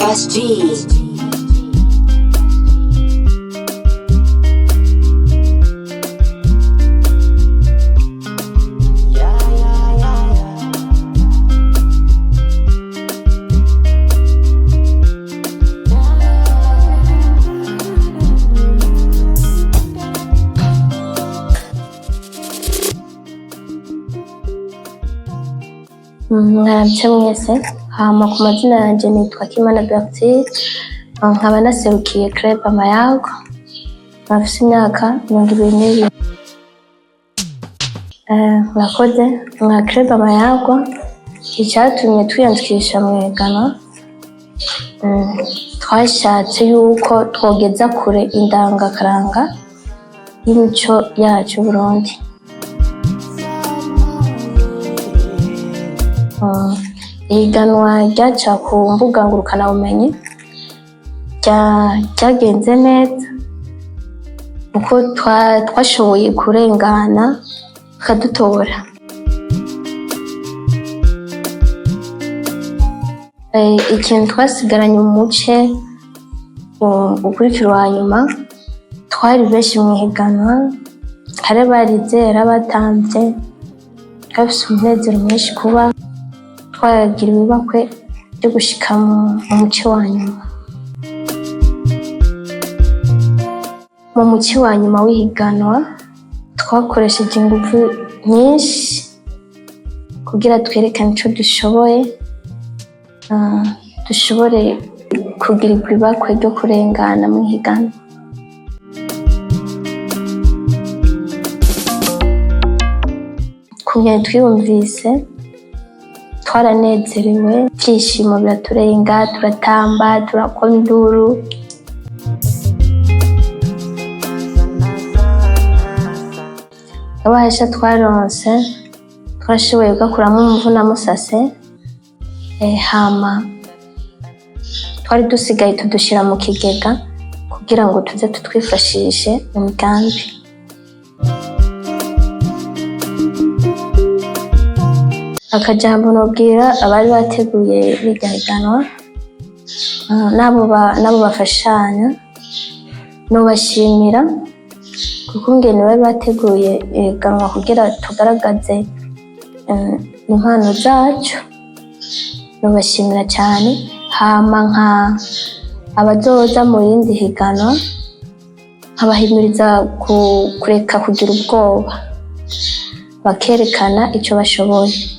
SG. Mwaramutse mwese. Hama ku mazina yanjye nitwa Kimana Bertille, nkaba naserukiye Club Amayago, nkaba imyaka 22. Murakoze. Nka Club Amayago, icyatumye twiyandikisha mu ihiganwa, twashatse yuko twogeza kure indangakaranga y'imico yacu y'Uburundi. Ihiganwa ryaca ku mbuga ngurukanabumenyi ryagenze neza kuko twashoboye kurengana bakadutora. Ikintu twasigaranye mu muce ukurikira uwa nyuma, twari benshi mu ihiganwa, hari abarize, hari abatamvye, twafise umunezero mwinshi kuba twagira ibibakwe byo gushika mu muce wa nyuma. Mu muce wa nyuma w'ihiganwa twakoresheje ingufu nyinshi kugira twerekane ico dushoboye, dushobore kugirirwa ibakwe ryo kurengana mu ihiganwa. Kungene twiyumvise, twaranezerewe, ivyishimo biraturenga, turatamba, turakoma induru. Abahasha twaronse, twarashoboye kugakuramwo umuvunamusase, hama twari dusigaye tudushira mu kigega kugira ngo tuze tutwifashishe mu migambi. Akajambo nobwira abari bateguye rirya higanwa, n'abo bafashanya, nobashimira kuko ingene bari bateguye ihiganwa kugira tugaragaze impano zacu, nobashimira cane. Hama nka abazoza mu rindi higanwa, nkabahimiriza kureka kugira ubwoba, bakerekana ico bashoboye.